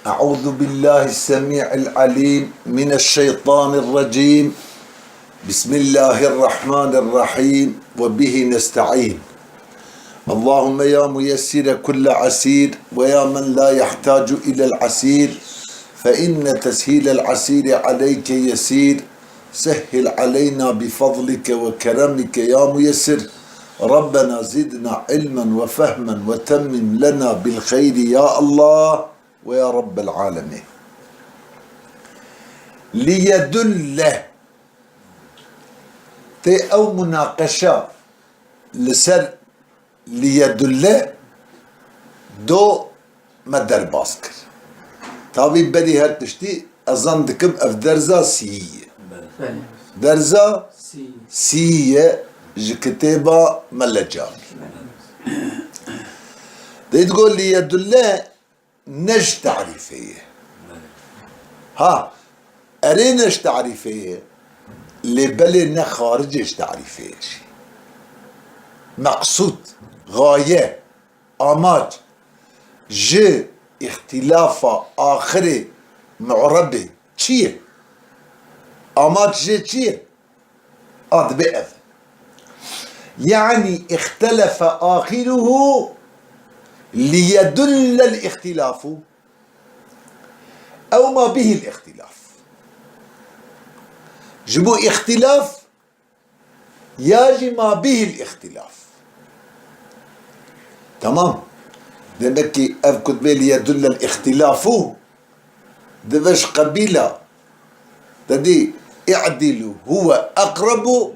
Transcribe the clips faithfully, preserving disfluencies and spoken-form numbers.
أعوذ بالله السميع العليم من الشيطان الرجيم. بسم الله الرحمن الرحيم. وبه نستعين. اللهم يا ميسر كل عسير، ويا من لا يحتاج إلى العسير، فإن تسهيل العسير عليك يسير. سهل علينا بفضلك وكرمك يا ميسر. ربنا زدنا علما وفهما وتمم لنا بالخير يا الله ويا رب العالمين. ليدل. Tê ew munaqeşa li ser liyedulle do me derbas kir. Tabî berî her tiştî ez zan dikim ev derza sîyî ye. Belê. Derza Sî. Sîyî ye ji kitêba Mele Camî. Belê. Dê digo liyedulle ne ji tarîfê ye. Ha, erê ne ji tarîfê ye, lê belê ne xaricê ji tarîfê ye jî. Meqsûd, gaye, amac ji îxtîlafa axirê mu'rebê çi ye? Amac jê çi ye? A dibe ev. Yani ixtelefe axiruhu liyedullel îxtilafu ew ma bihil îxtilaf. Ji bo îxtilaf ya jî ma bihil îxtilaf. Tamam. Demek ki ev kutbê liyedullel îxtilafu dibe ji qebîla, te dî, i'dilu huwe aqrabu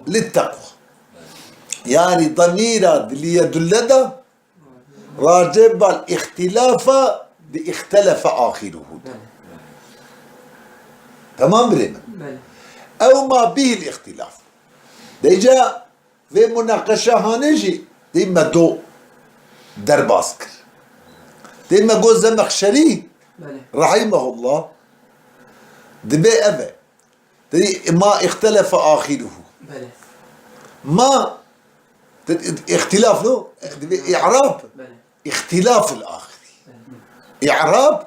litteqwa. Yani damîra di liyedulle de racê bal îxtilafa di îxtelefe axiruhu de. Belê. Tamam birê min. Belê. Ew ma bihil îxtilaf. Dêca vê munaqeşa hanê jî dê me do derbas kir. Dê me got Zemexşerî Belê. Rahimehullah dibe ev e. Dê ma îxtelefe axiruhu. Belê. Ma, dê, îxtilaf no, dibe i'rab. Belê. Îxtilaf el axiri. Belê. I'rab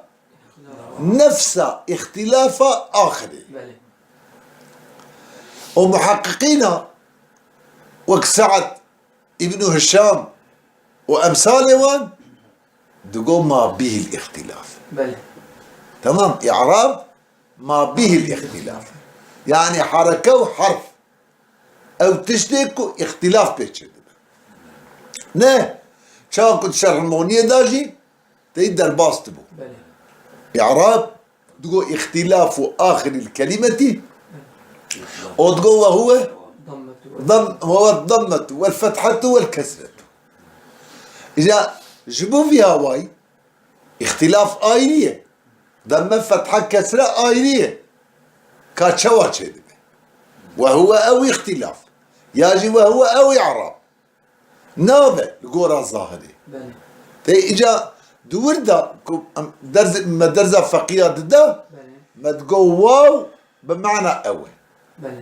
nefsa îxtilafa axirê. Belê. O muhakkikîna wek Se'd îbnu Hişam û emsalê wan digo ma bihil îxtilaf. Belê. Tamam, i'rab ma bihil îxtilaf. Yani hareke û harf. Ew tiştê ku îxtilaf pê çêdibe. Ne, çawa ku di Şerh Muxniyê de jî tê derbas dibû. Belê. I'rab digo îxtilafu axiril kelimeti. O digo ve huwe Dammetu. Dam-, ve huwe dammetu vel fetḥetu vel kesretu. Îca ji bo vî hawayî îxtilaf ayrî ye. Damme, fetha, kesre ayrî ye. Ka çawa çêdibe? Ve huwe ew îxtilaf. Ya jî ve huwe ew i'rab. Nabe li gora zahirê. Belê. Tê îca di wir de ku em derz-, me derza feqîya dide, Belê. Me digo waw bi mana ew e. Belê.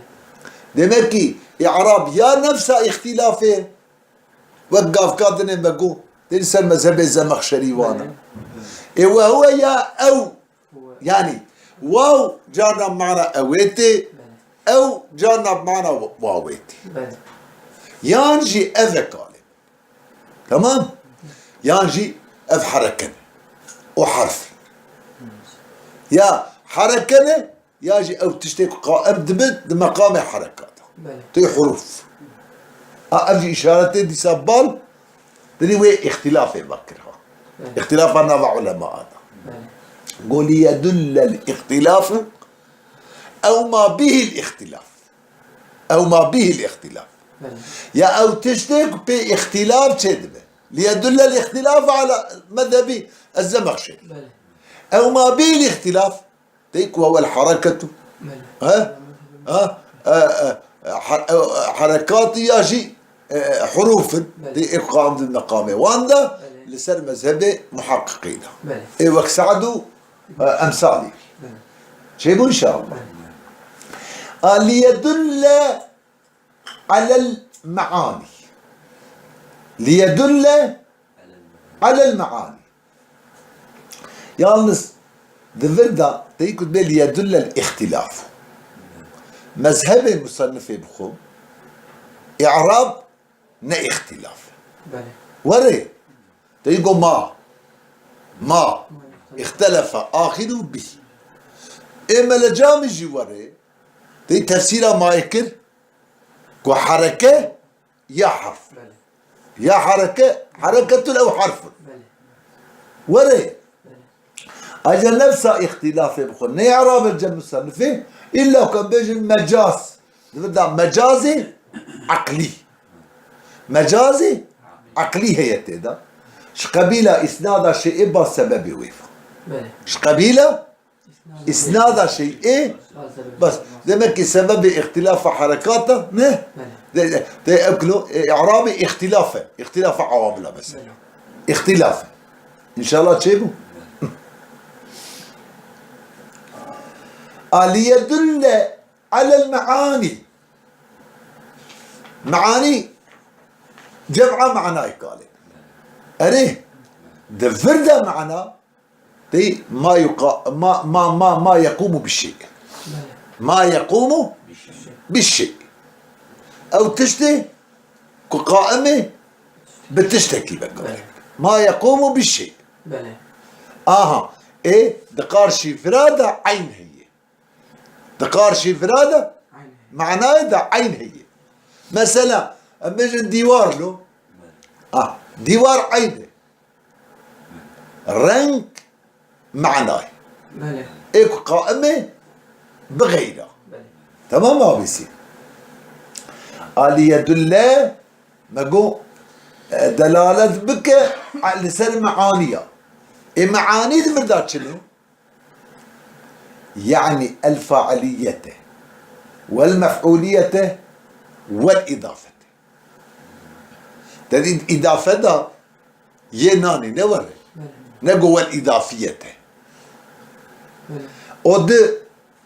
Demek ki î'rab ya nefsa îxtilafê, wek gavka dinê me got, tê li ser mezhebê Zemexşerî wan e. Belê. Ê we huwe ya ew Yani, waw carna mana ewê tê, ew carna mana wawê tê. Belê. Yan jî ev e kalê. Tamam? Yan jî ev hereke ne. O harf. Ya hereke ne, ya jî ew tiştê ku qaim dibe di meqamê herekata. Belê. Tê huruf. A, ev jî îşaretê dîsa bal Dilî wê îxtilafê vekir ha. Belê. Îxtilafa nava ulema da. Belê. Go liyedullel îxtilafu ew ma bihil îxtilaf. Ew ma bihil îxtilaf. Belê. Ya ew tiştê ku pê îxtilaf çêdibe. Liyedullel îxtilaf ala mezhebî ez-Zemexşerî. Belê. Ew ma bihil îxtilaf. Tê ku ew el hereketu. Belê. He? Ha? E, e, e, her-, e, e, herekatî ya jî, e, e, huruf in. Belê. Tê ê ku qam di meqamê wan de Belê. Li ser mezhebê muhakkikî de. Belê. Ê wek Se'd û, e, emsalî. Belê. Çêbû inşallah. Belê. A liyedulle alel me'ani. Liyedulle alel me'ani. Yalnız Di vir de tê ku dibê liyedullel îxtîlaf. Mezhebê musennifê bi xwe, î'rab ne îxtîlaf e. Belê. Werê, tê ku ma, ma, îxtelefe, axîru bî. Ê Mele Camî jî werê, tê tefsîra mayê kir ku hereke ya herf. Belê. Ya hereke, hereketul ew herfun. Belê. Were. Belê. Ayrıca nefsa îxtilafê bi xwe. Ne î'rabê cem musennifê, illa ku em bêjin mecaz. Di vir de mecazê eqlî. Mecazê eqlî heye tê de. Ji qebîla îsnada şeyê ba sebebê wê. Belê. Ji qebîla Îsnada şeyê, bas, demek ki sebebê îxtilafa herekata, ne? Belê. De, de, de, ew kilo, e, i'rabê îxtilaf e. Îxtilafa awamila mesela. Belê. Îxtilaf e. İnşallah çê bû? A liyedulle alel meani. Meani cem'a manayê kalê. Erê, di vir de mana Tê ma yuqa-, ma, ma, ma, ma yekumu bi şey. Belê. Ma yekumu bi şey. Ew tiştê ku qaim e bi tiştekî be. Belê. Ma yekumu bi şey. Belê. Aha. Ê di qarşî vira de eyn heye. Di qarşî vira de, eyn heye, manayê de eyn heye. Mesela, em bêjin dîwar lo. Belê. Ah, dîwar eyn e. Reng manayê. Belê. Ê ku qaim e bi xeyra. Belê. Tamam mı abisi? Aliyedulle me got, e, delalet bike li ser meaniya. Ê meanî di vir de çi ne? Yani el failiyete vel mef'uliyete vel idafete. Te dî îdafe da yê nanî ne were. Belê. Ne go wel îdafiyete. Belê. O di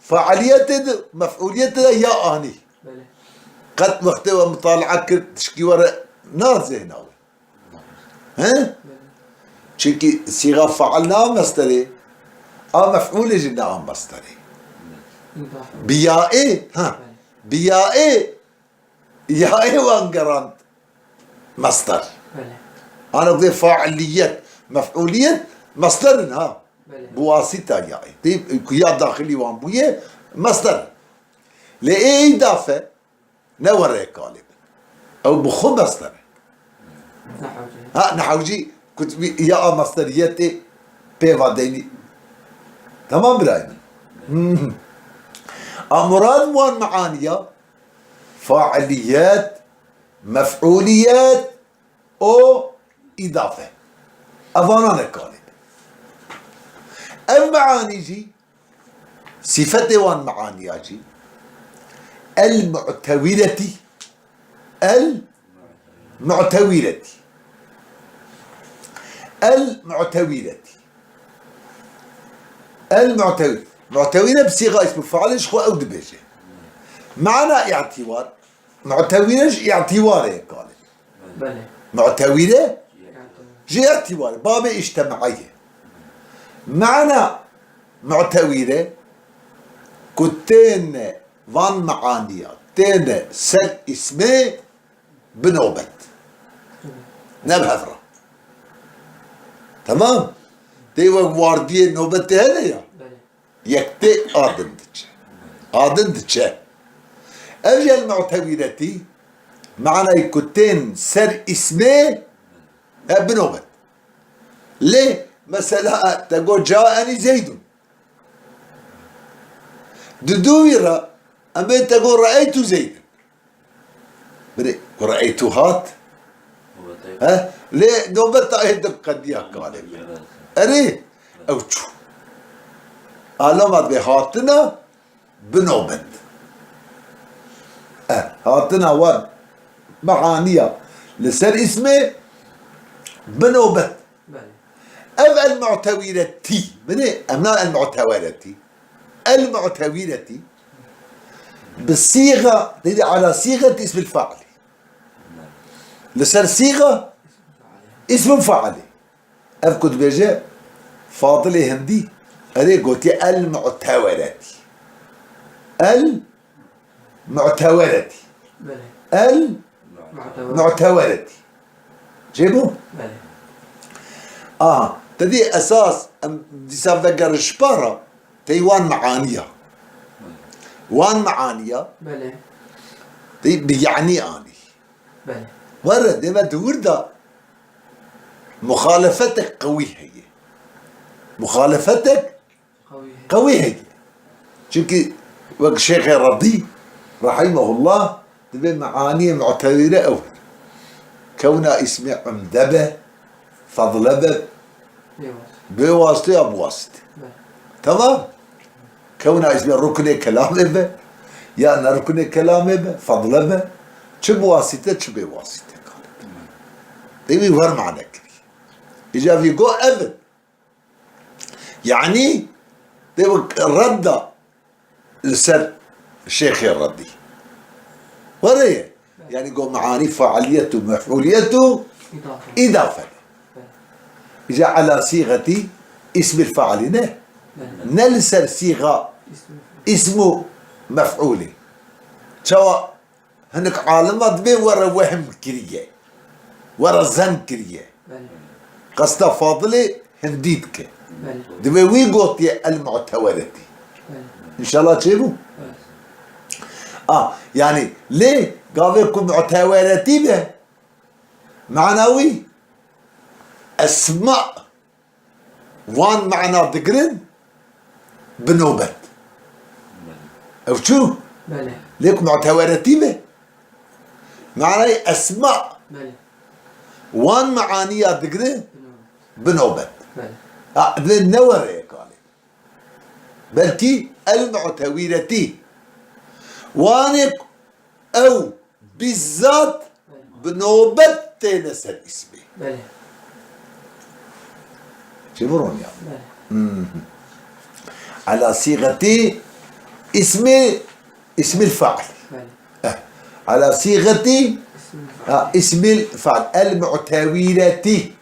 faaliyetê di mef'uliyetê de ya anî. Belê. Qet wextê we mutalaa kir tişkî were na zêhna we. He? Belê. Çunkî sîxa faal na mesterê, a mef'ulê jî na mesterê. Îdafe. Biyaê, ha. Belê. Biyaê Yaê wan gerand mester. Belê. Ana dê failiyet, mef'uliyet mester in ha. Belê. Bi wasita yaê. Dê ku ya daxilî wan bûye mester. Lê ê îdafe ne were kalê bin. Ew bi xwe mester e. Nehewcî. Ha, nehewcî kutbî ya a mesteriyetê pê va deynî. Tamam birayê min. Hmm. A murad wan meaniya failiyet, mef'uliyet û îdafe. Evana ne kalê. Ev meanî jî, sîfetê wan meaniya jî, el mu'tewîretî, el mu'tewîretî. El mu'tewîretî. El mu'tewî-, mu'tewîre bi sîxa îsmî failê ji xwe ew dibêje. Mana îtîwar, mu'tewîre ji îtîwarê ye kalê. Belê. Mu'tewîre ji îtîwarê, babê îctemaiye. Mana mu'tewîre ku têne van meaniya, têne ser îsmê bi nobet. Ne bi hev re. Temam. Tê wek wardiyê nobetê hene ya. Belê. Yek tê a din diçe. A din diçe. Ev jî el mu'tewîretî, manayê ku tên ser îsmê, e, bi nobet. Lê mesela, e, te got caenî Zeydun. Di dû wî re em ê te got re'eytu Zeydin. Birê, ku re'eytu hat. He? Lê nobeta ê din qediya kalê. Erê, ew çû. Alama dibê hatina bi nobet. E, hatina wan mehaniya li ser îsmê bi nobet. Belê. Ev el-mu'tewîretî, binê, em na el-mu'teweretî. El-mu'tewîretî bi sîga, têdî ala sîgeti îsmil failî. Li ser sîga îsmil failî. Ev ku dibêje Fadilê Hindî, Erê gotiye el-mu'teweretî. El-mu'teweretî. Belê. El Mu'tewer. Mu'teweretî. Çêbû? Belê. Aha, te dî esas em dîsa vegerin ji para, tey wan meaniya. Wan meaniya. Belê. Tey bi yanî anî. Belê. Were, dê me di wir de muxalefetek qewî heye. Muxalefetek Qewî heye. Qewî heye. Çimkî wek Şêxê Redî, rahimehullah, dibê meaniyê mu'tewîre ew in. Kewna îsmê umde be, fadle be, Bê wasite. bê wasite ya bi wasite. Be. Tamam? Kewna îsmê ruknê kelamê be, ya ne ruknê kelamê be, fadle be, çi bi wasite, çi bê wasite. Dê wî wer mane kirî. Îca vî go ev in. Yanî, dê wek redda li ser Şêxê Redî. Were ye. Yanî, go meanî failiyet û mef'uliyet û Îdafe. îdafe. Îca ala sîxetî îsmil failî ne. Ne li ser sîxa Îsmil. îsm û mef'ulî. Çawa Hinek alima dibê were wehm kiriye. Were zen kiriye. Belê. Qesta Fadilê hindî dike. Belê. Dibê wî gotiye el mu'teweretî. Belê. Înşallah çêbû? Evet. A, yanî lê gavê ku mu'teweretî be, mana wî esma Wan mana digirin bi nobet. Ew çû? Belê. Lê ku muteweretî be, manayê esma Belê. wan maaniya digire Bi nobet. bi nobet. Belê. Ha, divê ne were kalê. Belkî el mutewiretî. Wanê ew Bizzat bi nobet têne ser îsmê. Belê. Çi bi ronya? Belê. Hmm. Ala sîxetî îsmî, îsmîl fail. Belê. Eh. Ala sîxetî, Îsmîl ha, îsmîl fail. El mu'tewîretî.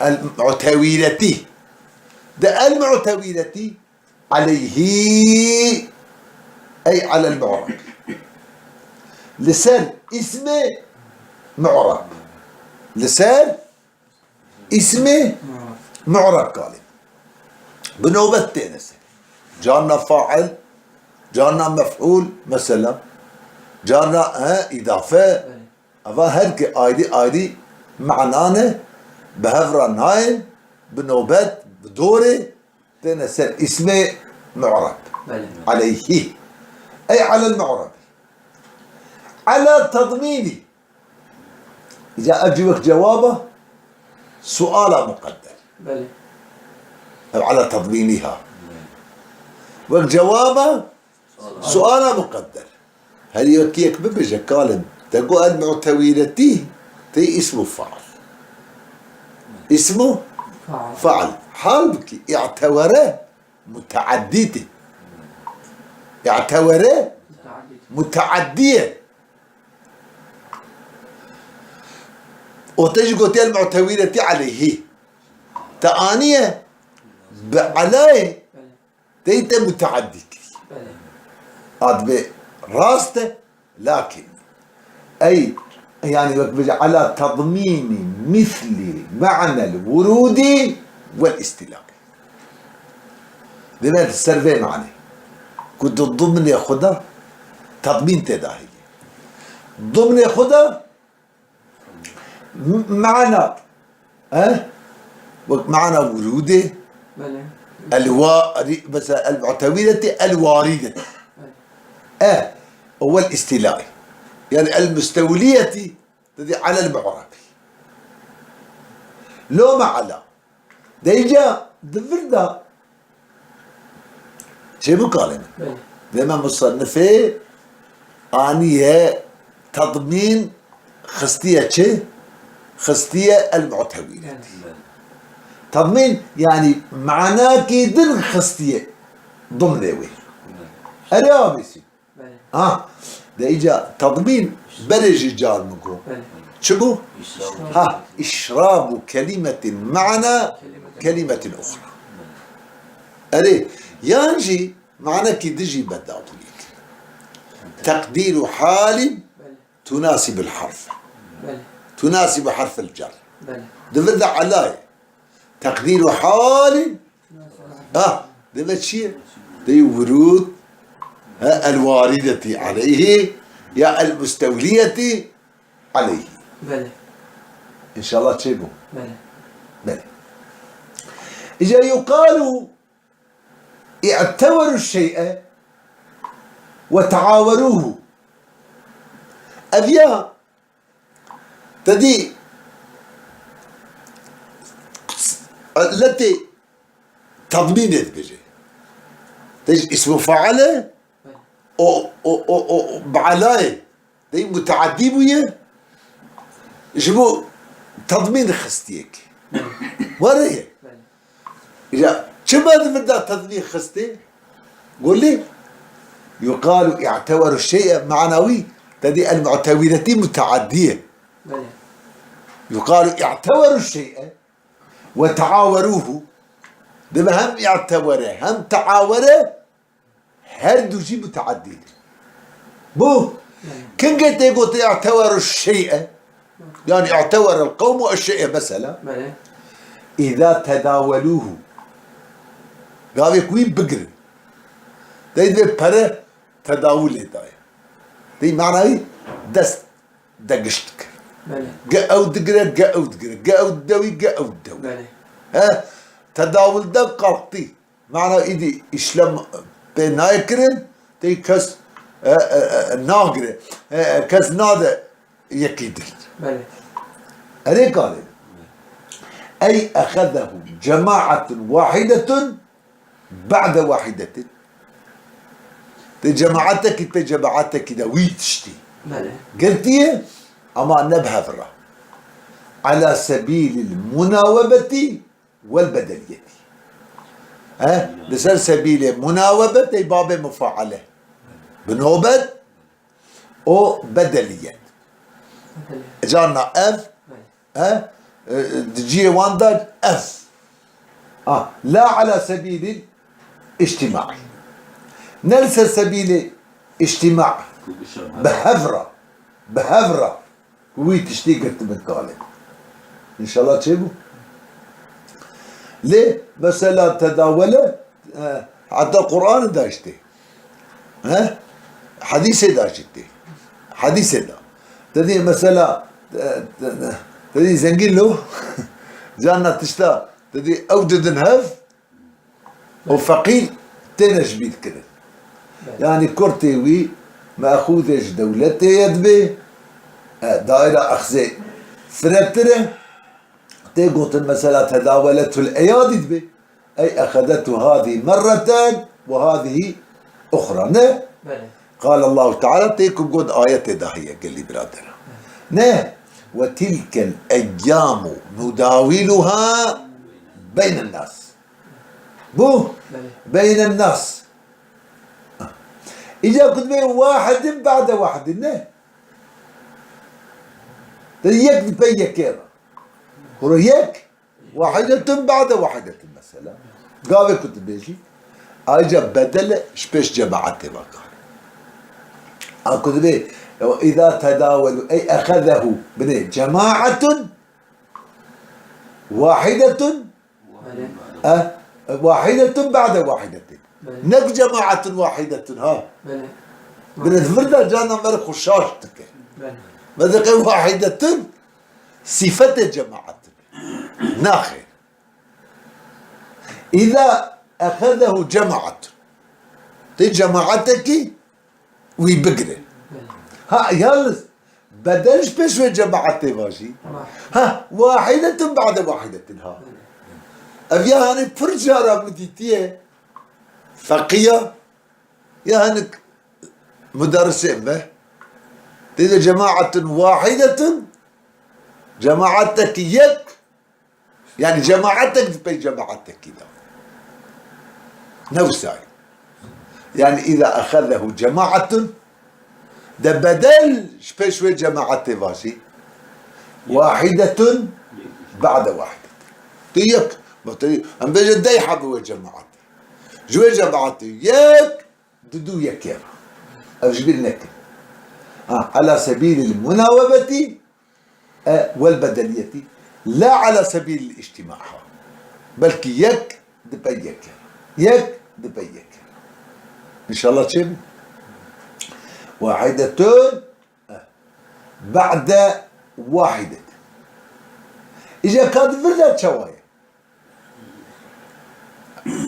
El mu'tewîretî. De el mu'tewîretî. Aleyhî, ey alel mu'rab. Li ser îsmê mu'rab. Li ser îsmê mu'rab kalê. Bi nobet têne ser. Carna fail, carna mef'ul, mesela. Carna, he, îdafe. Eva her ki ayrî ayrî mana ne, bi hev re nayên, bi nobet, bi dorê, têne ser îsmê mu'rab. Belê. Aleyhî. Ey alel mu'rab. Ala tadmînî. Îca ev jî wek cewaba suala muqedder. Belê. Ev ala tadmînî ha. Wek cewaba Suala muqedder. Her yek yek bibêje kalim. Te got el mu'tewîretî, tê îsmu fail. Îsmu Fail. fail. Halbukî i'tewere muteaddî tê. I'tewere Muteaddî. muteaddî ye. O te jî gotiye el mu'tewîretî aleyhî. Te aniye bi alayê Belê. Tey te muteaddî kirî. Belê. A dibê rast e, lakin ey, yanî wek bêje, ala tadmînî mislî me'nel wurûdî wel îstîlaqî. Dibê ser vê manê. Ku di dimnê xwe de tadmîn tê de heye. Dimnê xwe de M-, mana, he? Wek mana wurûdê, Belê. el wari-, mesela el mu'tewîretî, el warîdetî. Belê. E, û wel îstîlaî. Yani el mustewliyetî, didî alel mu'rabî. Loma ala. Deyca di vir de Çêbû kalê min. Belê. Vê me musennifê aniye tadmîn xistiye çi? Xistiye el mu'tewîretî. Belê. Tadmîn, yanî manakê din xistiye dimnê wê. Belê. Erê abîsî. Belê. Ha, de îca tadmîn berê jî car min got. Belê. Çi bû? Îşrab. Ha, îşrabu kelimetin ma'na kelimetin uxra. Erê, yan jî manekî dijî bedabûyek. Teqdîru halin Belê. Tunasibul harf. Belê. Tunasibu harfil cer. Belê. Di vir de ala ye. Teqdîru halin. Ha, deve çi ye? Dey wurud. Ha, el warideti aleyhi ya el mustewliyeti aleyhi. Belê. İnşallah çê bû. Belê. Belê. Îca yuqalu i'teberu şey'e ve teaweruhu. Ev ya, te dî letê tadmînê dibêje. Te ji îsmu faile o, o, o, o, bi alayê. Dey muteadî bûye, ji bo tadmîn xistiyek. Were ye. Ya, çima di vir de tadmîn xistê? Gulî, yuqalu i'teberu şey'e, mana wî, te dî el mu'tewîretî muteadî ye. Belê. Yuqalu i'teberu şey'e ve teaweruhu. Dibe hem i'tebere, hem teawere, her du jî muteaddî ne. Bu, kingê tê gotin i'teberu şey'e, yani i'teberel qewmu eşşey'e mesela, Belê. İza tedaweluhu. Gavê ku wî bigirin. Dey divê pere tedawulê daye. Dey manayî dest de gişt dikir. Belê. Ge ew digire, ge ew digire. Ge ew dewî, ge ew dewî. Belê. He? Tedawul de kalktî. Mana îdî îşlem pê nayê kirin, tey kes, e, e, e, nagire, e, e, kes nade yekî din. Belê. Erê kalê. Ey exezehu cemaatun wahidetun ba'de wahidetin. Tê cemaatekî, tê cemaatekî de wî tiştî. Belê. Girtiye, ama ne bi hev re. Ala sebîlil munawebetî wel bedeliyetî. He? Li ser sebîlê munawebet ey babê mufaale. Bi nobet û bedeliyet. Bedeliyet. Carna ev, he? E, di cihê wan de ev. Ha, la ala sebîlî îctîmaî. Ne li ser sebîlê îctîma. Bi hev re. Bi hev re. Wî tiştî girtibin kalê. Înşallah çêbû. Lê mesela tedawele, e, heta Qur'anê de işte. He? Hadîsê de işte. Hadîsê de. Te dî mesela, e, te, te dî zengîn lo, carna tişta, te dî ew didin hev, û feqîr têne ji bîr kirin. Belê. Yanî kurtê wî mexûzê ji dewletê ye dibe, e, daîra exzê firetir e, tê gotin mesela tedaweletul eyadî dibe. Ey exedetu hâzî merreten ve hâzî uxra. Ne? Belê. Qale Allahu Teala tê ku got ayetê de heye gelî biradera. Ne? Ve tilkel eyyamu nudawiluha beynen nas. Bu Belê. Beynen nas. Îca ku dibê wahidin ba'de wahidin, ne? Te yek di pey yekê re. Kuro yek, wahidetun ba'de wahidetin mesela. Gavê ku dibêjî, ayrıca bedele ji pêş cemaetê ve kar. A ku dibê, îza tedawelu, ey exezehu, binê cemaetun wahidetun Belê. E, wahidetun ba'de wahidetin. Belê. Nek cemaetun wahidetun, ha. Belê. Binê vir de carna me re xwe şaş dike. Belê. Me dike wahidetun sîfetê cemaetun. Naxêr. Îza exezehu cemaetun. Tê cemaetekî wî bigire. Ha, yalnız bedel ji pêş wê cemaetê va jî. Ha, wahidetun ba'de wahidetin ha. Ev ya hani pir cara min dîtiye. Feqiya ya hinik muderrisê me. Tê de cemaetun wahidetun, cemaatekî yek, Yanî cemaatek di pey cemaatekî de. Ne wisa ye. Yanî îza exezehu cemaatun, de bedel ji pêş wê cemaatê va jî. Wahidetun ba'de wahidetin. Tu yek, em bêje dey hebû wê cemaatê. Ji wê cemaetê yek, di du yekê re. Ev ji bîr nekin. Ha, ala sebîlil munawebetî, e, wel bedeliyetî, la ala sebîlil îctîma. Belkî yek di pey yekê re. Yek di pey yekê re. Înşallah çêbû. Wahidetun, e, ba'de wahidet. Îja ka di vir de çawa ye?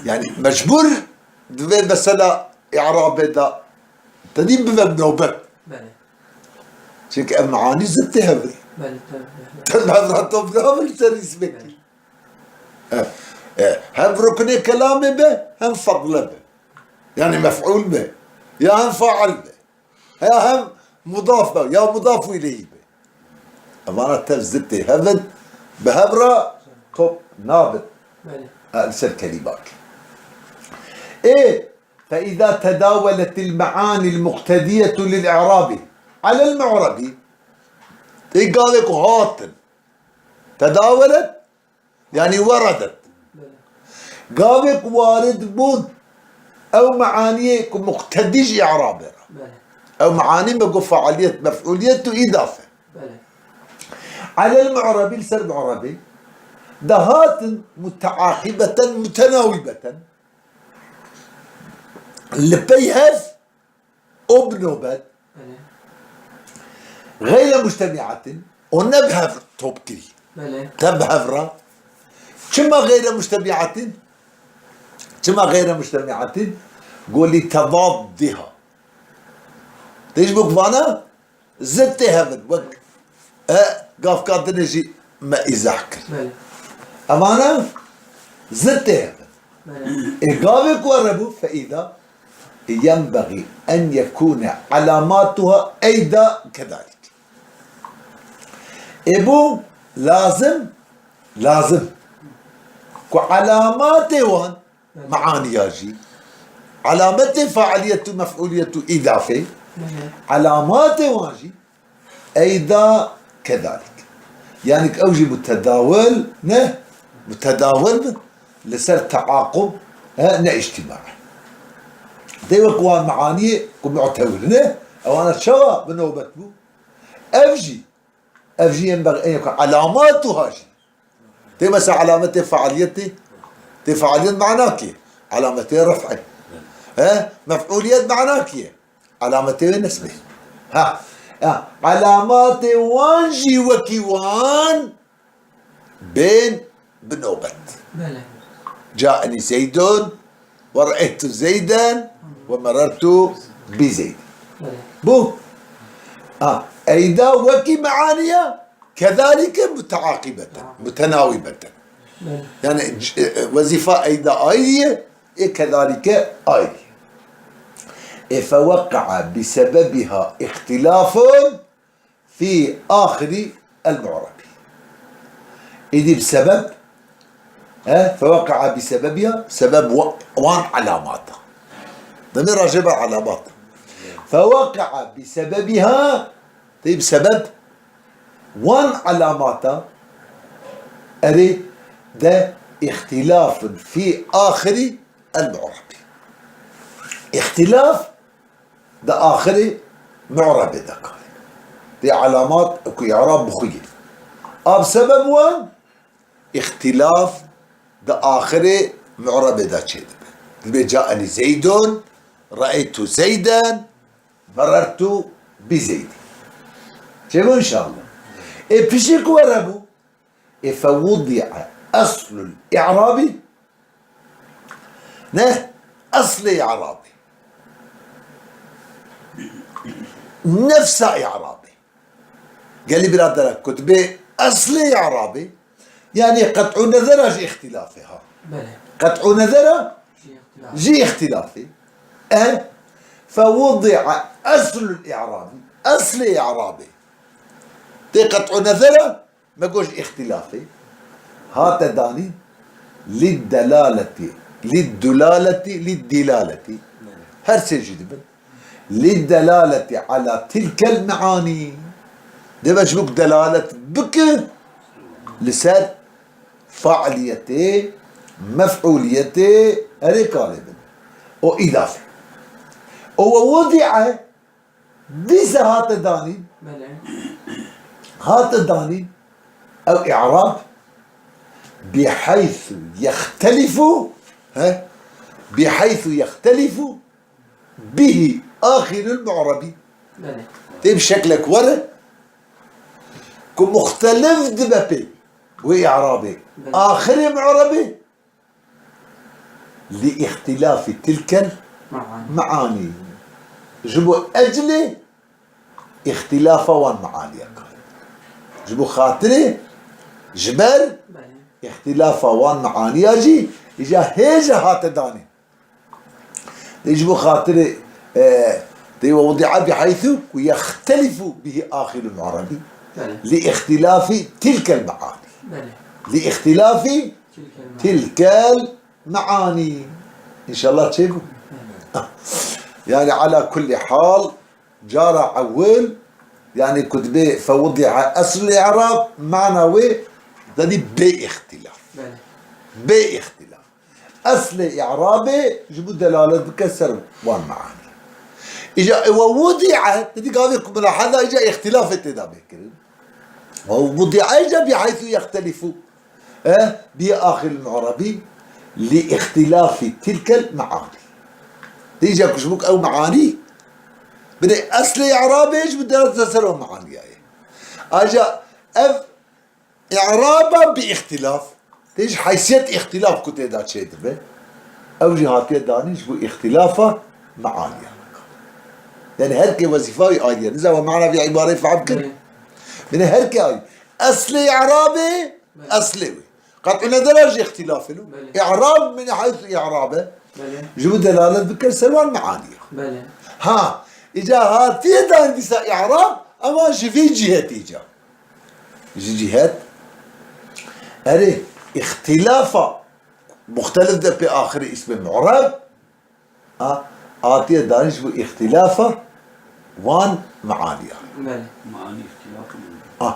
Yani mecbur divê mesela i'rabê de tedî bibe nobet. Belê. Çünkü ev meanî zittê hev in. Belê, tabii. Te bi hev re top nabin ser îsmekî. Belê. E, e, hem ruknê kelamê be, hem fadle be. Yani mef'ul be. Ya hem fail be. Ya hem mudaf be, ya mudaf ileyhi be. Evana tev zittê hev in, bi hev re top nabin. Belê. E, li ser kelîmak. Ê, فإذا تداولت المعاني المقتضية للإعراب على المعرب. Ê gavê ku hatin. Tedawelet, yani weredet. Belê. Gavê ku warid bûn, ew meaniyê ku muqtedî ji i'rabê re. Belê. Ew meanî me got faaliyet, mef'uliyet û îdafe. Belê. Alel mu'rebî, li ser mu'rebî, de hatin muteaqibeten, mutenawibeten. Li pey hev û bi nobet. Belê. Xeyre mujtemiatin, û ne bi hev top kirî. Belê. Te bi hev re. Çima xeyre mujtemiatin? Çima xeyre mujtemiatin? Go li tedaddiha. Tê ji bo ku vana zittê hev in, wek, e, gavka dinê jî me îzah kir. Belê. Evana zittê hev in. Belê. Ê gavê ku herebû, feîda, yenbexî en yekûne elamatuha eyda kedalik. Ê bû lazim, lazim ku elamatê wan, meaniya jî, elametê faaliyet û mef'uliyet û îdafê, elamatê wan jî eyda kedalik. Yani ew jî mutedawil ne, mutedawil bin li ser teaqub, he, ne îctîmaî. Dê wek wan meaniyê ku mu'tewil ne, ewana çawa bi nobet bû? Ev jî Ev jî yenbeğî en yekûne elamatuha jî. Tê mesela alametê faaliyetê, tê faaliyet mana kê? Alametê ref'ê. He? Mef'uliyet mana kê? Alametê wê nesbê. Ha. Ya, alamatê wan jî wekî wan bên bi nobet. Belê. Caenî Zeydun ve re'eytu Zeyden ve merertu bi Zeyd. Belê. Bu. Ha, eyda wekî meaniya, kedalike muteaqibeten, mutenawibeten. Belê. Yani, c-, e, e, wezîfa eyda ayrı ye, e, kedalike ayrı. E, feweqa'a bi sebebiha ihtilafun fi ahiri el mu'rabi. Îdî bi sebeb, he, feweqa'a bi sebebiha, sebeb wa-, wan elamata. Demê rajê be elamat. Feweqa'a bi sebebiha, tê bi sebeb wan elamata, erê de ihtilafun fi ahiri el mu'rabi. Ihtilaf di axirê mu'rebê de karê. Dê elamat ku i'rab bi xwe ye. A bi sebeb wan, îxtîlaf di axirê mu'rebê de çêdibe. Dibê caenî Zeydun, re'eytu Zeyden, merertu bi Zeydin. Çêbû înşallah. Ê piştî ku were bû, ê fewudi'e eslul i'rabî, ne, eslê i'rabî. Nefsa i'rabî. Gelî biradera ku dibê eslê i'rabî, yanî qet'û nezera jî îxtîlafê ha. Belê. Qet'û nezera Jî îxtîlaf. Jî îxtîlafê. E, fewudi'e eslul i'rabî. Eslê i'rabê. Tê qet'û nezera Me got ji îxtîlafê hate danîn, lid delaleti, lid dulaleti, lid dîlaleti. Her sê jî dibin. Lid delaleti ala tilkel meanî. Dê be ji bo ku delalet bike li ser faaliyetê, mef'uliyetê, erê kalê bin. O îdafe. O we wudi'e, dîse hate danîn. Belê. Hate danîn. Ew i'rab biheysu yextelifu, he? Biheysu yextelifu bihi axirul mu'rabi. Belê. Tê bi şeklek were ku muxtelif dibe pê wê i'rabê. Belê. Axirê mu'rabê li îxtilafî tilkel Me'anî. Me'anî. Ji bo eclê îxtilafa wan me'aniya kar. Ji bo xatirê, ji ber Belê. îxtilafa wan me'aniya jî, îca hêja hate danê. Dê ji bo xatirê, e, dê we wedi'a biheythu ku yextelifu bihi axirul mu'rabi. Belê. Li îxtilafî tilkel me'anî. Belê. Li îxtilafî Tilkel me'anî. tilkel me'anî. Înşallah çêbû. Belê. Yani ala kulli hal, cara ewil, yani ku dibê fewedi'a eslul i'rab, mana wê, yani bê îxtilaf. Belê. Bê îxtilaf. Eslê i'rabê ji bo delalet bike ser wan me'anî. Îca ew wudi'e, te dî gavê ku mulaheza îca îxtilafê tê de bê kirin. Ew wudi'e îca biheythu yextelifu. E, bi axiril mu'rabi li îxtilafî tilkel me'anî. Dî îca ku ji bo ew me'anî, binê eslê i'rabê ji bo delalet ser wan me'aniya ye. Aja ev I'raba bi îxtilaf, tê ji heysiyet îxtilaf ku tê de çêdibe, ew jî hatiye danîn ji bo îxtilafa meaniya. Yani her kê wezîfa wî ayrı ye. Niza we mana vî îbareyê fehm kir? Belê. Binê her kê ayrı. Eslê i'rabê, Belê. eslê wê. Qet'u nedera jî îxtilafê lo. Belê. I'rab min heysu i'rabe. Belê. Ji bo delalet bikir ser wan meaniya. Belê. Ha, îca hatiye danîn dîsa i'rab, ama ji vî cihetî îca. Ji cihet, erê, îxtilafa muxtelif de pê axirê îsmê mu'reb, a, hatiye danîn ji bo îxtilafa wan meaniya. Belê. Mani îxtilafa min. A,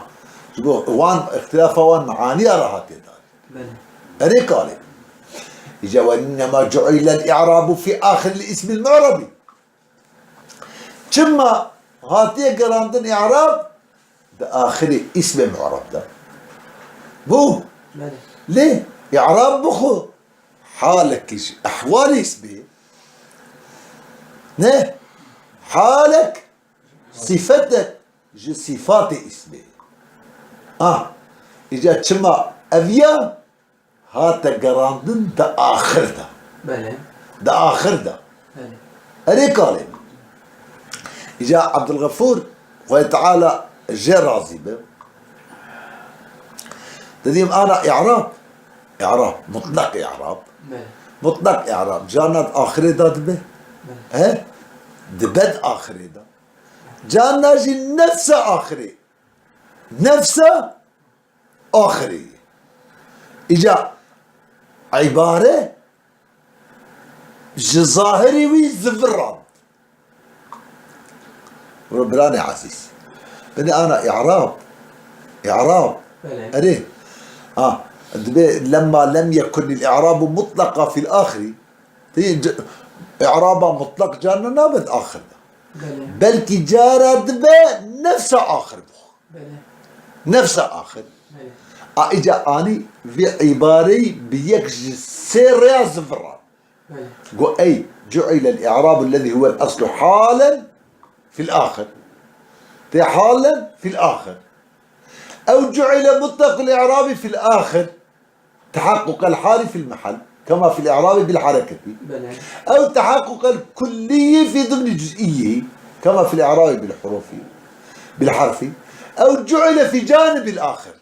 ji bo wan îxtilafa wan meaniya re hatiye danîn. Belê. Erê kalê. Îca ve innema cu'ilel i'rabu fî axiril îsmil mu'rebi. Çima hatiye gerandin i'rab di axirê îsmê mu'rab de? Bû. Belê. Lê i'rab bi xwe halekî ji ehwalê îsmê ne. Halek sîfetek ji sîfatê îsmê. Ah, îca çima ev ya? Hate gerandin di axir de. Belê. Di axir de. Belê. Erê kalê. Îca Abdulxefûr, Xwedê Teala jê razî be. Didîm ana i'rab. I'rab, mutlaq i'rab. Belê. Mutlaq i'rab. Carna di axirê de dibe. Belê. He? Dibe di axirê de. Carna jî nefsa axirê. Nefsa axirê ye. Îca îbare ji zahirî wî zivirand. Biranê ezîz. Binê ana i'rab. I'rab. Belê. Erê. Ha, dibê lemma lem yekunil i'rabu mutlaqa fil axirî. Tê c-, i'raba mutlaq carna nabe di axir de. Belê. Belkî cara dibe nefsa axir bû. Belê. Nefsa axir. Belê. A, îca anî vê îbareyî bi yek ji sê rêya ziviran. Belê. Got, ey, cu'ilel i'rabu lezî huwel eslu halen fil axir. Tê halen fil axir. Ew cu'ile mutlaqul i'rabi fil axir. تحقق الحال في المحل كما في الإعراب بالحركة. Belê. أو تحقق الكلي في ضمن جزئيه كما في الإعراب بالحروف، بالحرف، أو جعل في جانب الآخر.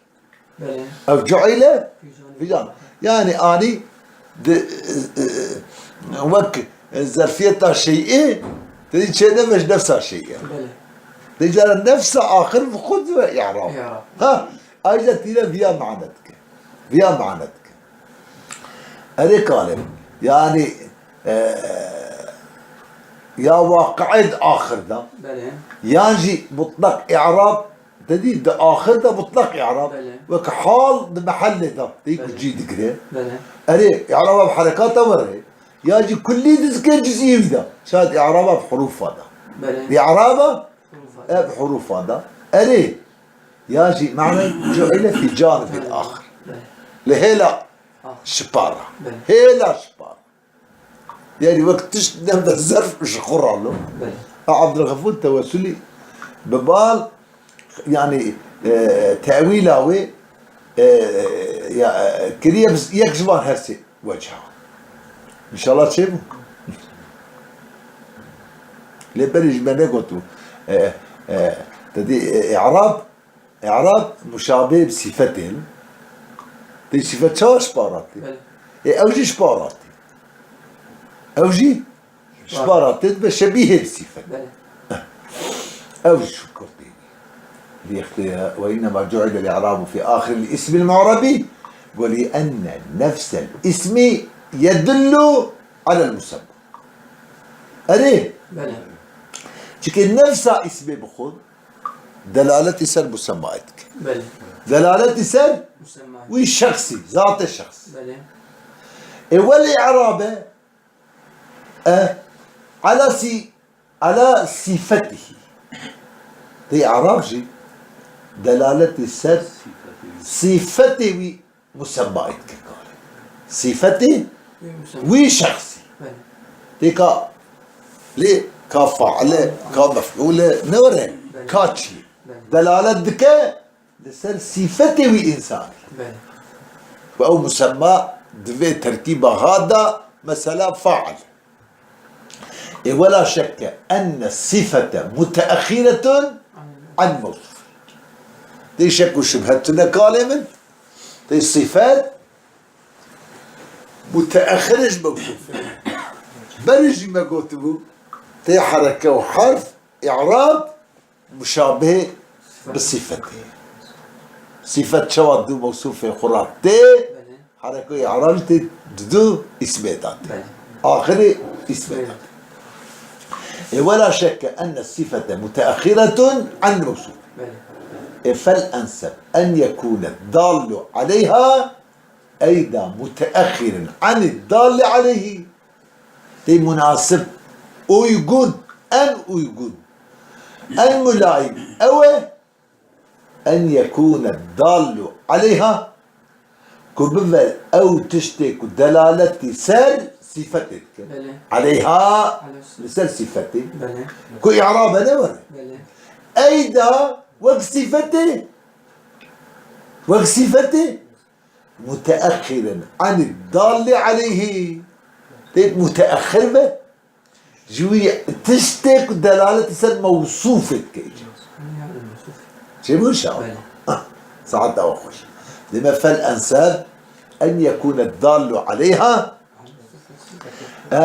Belê. أو جعل في جانب. في جانب. Yani anî di, e, e, wek zerfiyeta şey'ê, te dî çê nebe ji nefsa şey'ê. Belê. Dê cara nefsa axir bi xwe dibe i'rab. I'rab. Ha, ayrıca tîne viya mane dike. Viya mane dike. Erê kalê. Yani, e, ya waqi'ê di axir de. Belê. Yan jî mutlaq i'rab, te dî di axir de mutlaq i'rab. Belê. Wek hal di mehellê de. Tê ku Belê. cî digire. Belê. Erê, i'raba bi herekata were. Ya jî kullî dizikê cizî wî de. Şayet î'raba bi hurûfa de. Belê. Î'raba Hurûfa. e bi hurûfa de. Erê. Ya jî mane cu'ile fî canibil Belê. axir. Belê. Li hêla Ah. şipara. Belê. Hêla şipara. Yani wek tişt nebe zerf ji xwe ralo. Belê. Ha, Abdulgafur Tewesulî bi bal, yani, e, tewîla wê, e, ya, e, kiriye bi yek ji van her sê wecha. Înşallah çêbû. Lê berî ji me negot bû. E, e, te dî, e, i'rab, i'rab muşabeh bi sîfetê. Tê sîfet çawa şiparatê? Belê. E, ew jî şiparatê. Ew jî Şiparatê dibe şebîhê bi sîfet. Belê. Ew jî şu kurtî. Lîxtê وإنما جعل الإعراب في آخر الاسم المعرب ولأن نفس الاسم يدل على المسمى. Erê. Belê. Çike nefsa îsmê bi xwe delaletî ser musemmayê dike. Belê. Delaletî ser Musemma. wî şexsî, zatê şexsî. Belê. E, wel î'rabe E, ala si-, ala sîfetihî. Tê i'rab jî delaletê ser sîfetê wî musemmayê dike kalê. Sîfetê Wî musemma. wî şexsî. Belê. Tê ka, lê ka faile, ka mef'ule, ne were, Belê. ka çi? Belê. Delalet dike li ser sîfetê wî însanî. Belê. Û ew musemma di vê tertîba ha de, mesela fail. E, wela şekke enne sifete muteexiretun an mewsuf. Tê şek û şubhe tune kalê min. Tê sifet muteexir ji mewsufê. Berê jî me gotibû, tê hereke û herf, i'rab, muşabih bi sîfetê. Sîfet çawa du mewsûfê xwe ra tê, Belê. hereke û i'rab tê di du îsmê de tê. Belê. Axirê îsmê de Belê. tê. E, wela şekke enne sîfete muteexiretun an mewsûf. Belê. E, fel enseb en yekûne dallu aleyha eyda muteexirin anid dalli aleyhi. Tê munasib, uygun, en uygun, en mülaim ew e, en yekûne dallu aleyha, ku bibe ew tiştê ku delaletî ser sîfetê dike. Belê. Aleyha, Aleyha. li ser sîfetê. Belê. Ku i'rabe ne were. Belê. Eyda wek sîfetê. Wek sîfetê. Muteexiren anid dalli aleyhi. Tê muteexir be, ji wî tiştê ku delaletî ser mewsûfê dike. Çêbû inşallah. Belê. Ah, saet dawa xweş. Dime fel enseb en yekûne dallu aleyha. E,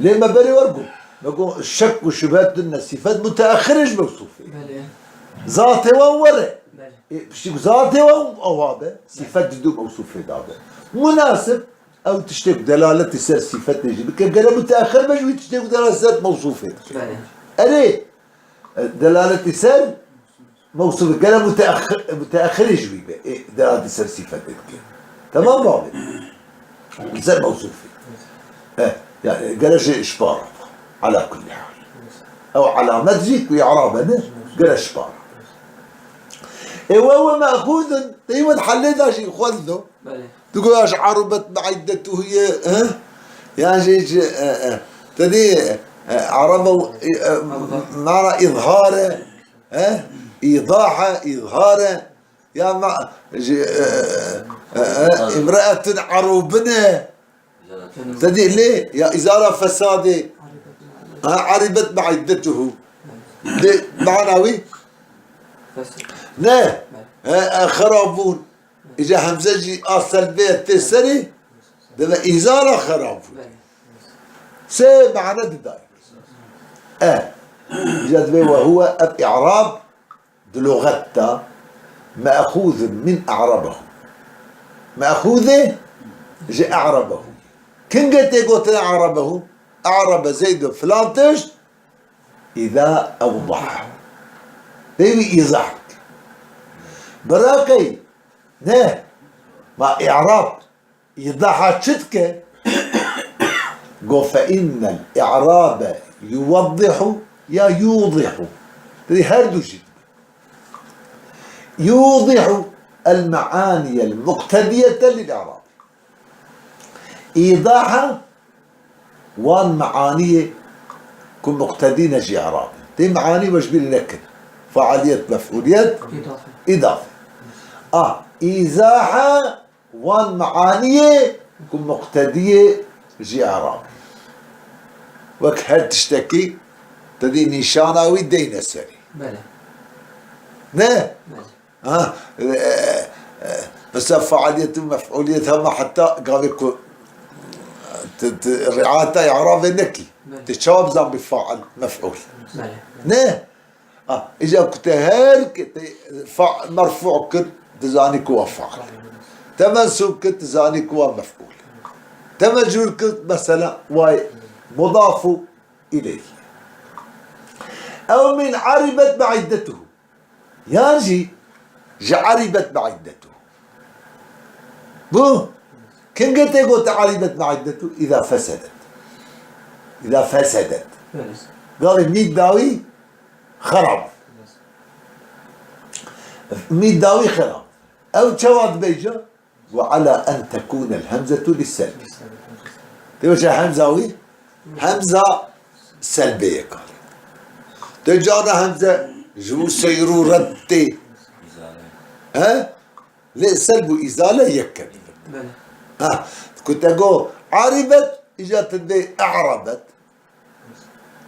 lê me berê wer got. Me got şek û şubhe tune sîfet muteexir e ji mewsûfê. Belê. Zatê wan were. Belê. E, piştî ku zatê wan awa be, sîfet di du mewsûfê de be. Munasib, ew tiştê ku delaletî ser sîfetê jî bike, gere muteexir be ji wî tiştê ku delaletî ser mewsûfê dike. Belê. Erê, e, delaletî ser mewsûfê gere muteex-, muteexirê ji wî be. E, delaletî ser sîfetê dike. Temam babê. Li ser mewsûfê. E, yani, gere ji, ji para. Ala kulli hal. Ew alamet jî ku i'rabe ne, gere ji para. E, we, we me'xûzun, te wî helê da jî xwendin. Belê. Tu got ya ji arubet bi iddetuhu ye, he? Yan jî ji, e, e, te dî, e, araba, e, e, mana îzhar e, he? Îdah e, îzhar e. Ya ma, ji, e, e, e, imraetun arubine. Te dî lê, ya izara fesadê. Ha, aribet bi iddetuhu. Lê mana wî? Ne. E, e, xerabûn. Îca hemze jî a selbê tê serê, deve îzara xerab bû. Sê mane didayî. E, îca divê we huwe ev i'rab di luxet de me'xûzun min e'rabehu. Me'xûzê ji e'rabehu. Kingê tê gotin e'rabehu? E'rabe Zeydun filan tişt, îza ewdaha. Pê wî îzah bike. Biraqey, ne, ma i'rab, îzaha çi dike? Go فإن الإعراب يوضح ya يوضح. Dibê her du jî. يوضح المعاني المقتدية للإعراب. Îdaha wan meaniyê ku muqtedî ne ji îrabê. Tê meanî we ji bîr nekin. Faaliyet, mef'uliyet, Îdafe. Îdafe. A, îzaha wan meaniyê ku muqtediyê ji îrabê. Wek her tiştekî te dî nîşana wî deyne serî. Belê. Ne? Belê. Ha, e, e, mesela faaliyet û mef'uliyet hema heta gavê ku tu, tu riayeta i'rabê nekî. Belê. Tu çawa bizan bi faal, mef'ul? Belê. Ne? Ha, îca ku te her ke te fa-, merfu kir, tu zanî ku wa faal. Te mensûb kir, tu zanî ku wa mef'ul. Te mecrûr kir, mesela, way mudafu ileyh. Ew min aribet me'iddetuhu. Yan jî ji aribet me'iddetu. Bu, kengê tê gote aribet me'iddetu? Îza fesedet. Îza fesedet. Evet. Gavê mît dawî xerab. Mît dawî xerab. Ew çawa dibe îca? وعلى أن تكون الهمزة للسلب. Tê wisa hemza wî, hemza selbê ye kare. Tê cara hemze ji bo seyr û red tê. He? Lê selb û îzale yek e. Belê. Ha, ku te go aribet, îca te dibê e'rabet.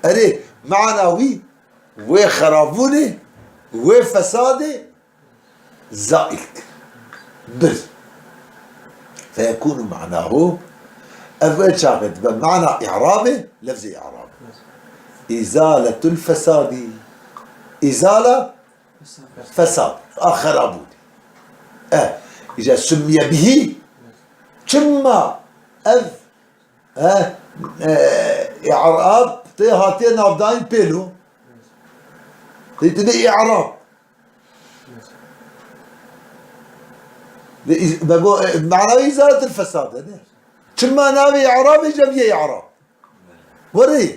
Erê, mana wî, wê xerabûnê, wê fesadê, zaîl kir. Bir. Feyekûnu manahu, ev wê çaxê dibe mana î'rabê, lefzê î'rab. Îzaletul fesadî. Îzala fesad. A xerabûnê. E, îca summiye bihî. Çima ev, e, e, î'rab tê hatiye navdayîn pêlo? Tê tê î'rab. Lê îz-, me go, e, mana wî îzaletil fesad e, ne? Çima navê î'rabê cemiyê î'rab? Werê,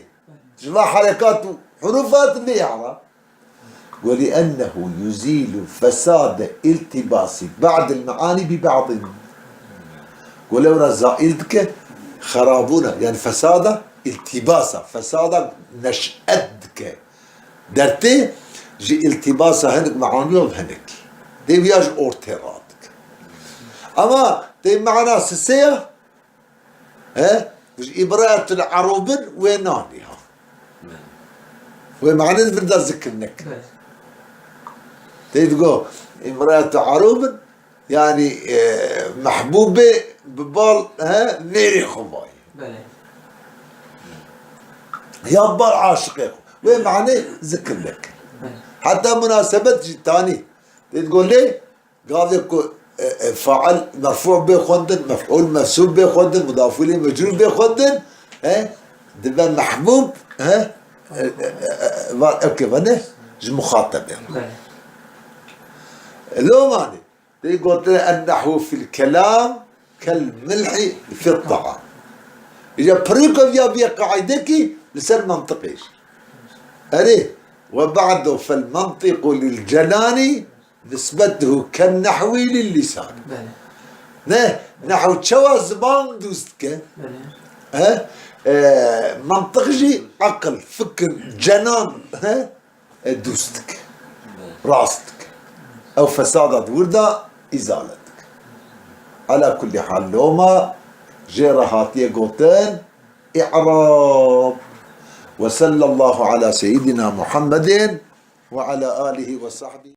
ji va herekat û hurûf hatin vê î'rab. Go, لأنه يزيل فساد التباس بعض المعاني ببعض. Go, lewra zaîl dike, xerabûna, yani fesada, iltibasa, fesada neş'et dike. Dertê ji iltibasa hinek meaniya hinek. Dê viya ji ortê radike. Ama tê mana sisê ya, he? Ji îmraetul arûbin wê nanî ha. Wê mane di vir de zikir nekin. Tê digo îmraetul arûbin, yani, e, mehbûbê bi bal, he, mêrê xwe vayê. Belê. Ya bal aşiqê xwe. Wê mane zikir nekin. Belê. Heta munasebet jî tanî. Tê digo lê gavê ku, e, e, fail merfû bê xwendin, mef'ul mensûb bê xwendin, mudaf ileyh mecrûr bê xwendin, he, dibe mehbûb, he, e, e, e, e, va, eke vene ji muxatebê. Belê. Lomanê, tê gotine ennehwu fil kelam kel milhi fit ta'am. Îca pirî ku viya bîye qaîdekî li ser mantiqê jî. Erê, ve ba'du fel mantiqu lil cenani nisbetuhu ken nehwi lil lisan. Belê. Ne, nehw çawa ziman dûst dike? Belê. He? E, mantiq jî aqil, fikir, cenan, he? E, dûst dike. Rast dike. Ew fesada di wir de îzale dike. Ala kullî hal loma jê re hatiye gotin î'rab. Ve sallallahu ala seyyidina Muhammedin ve ala alihi ve sahbihi.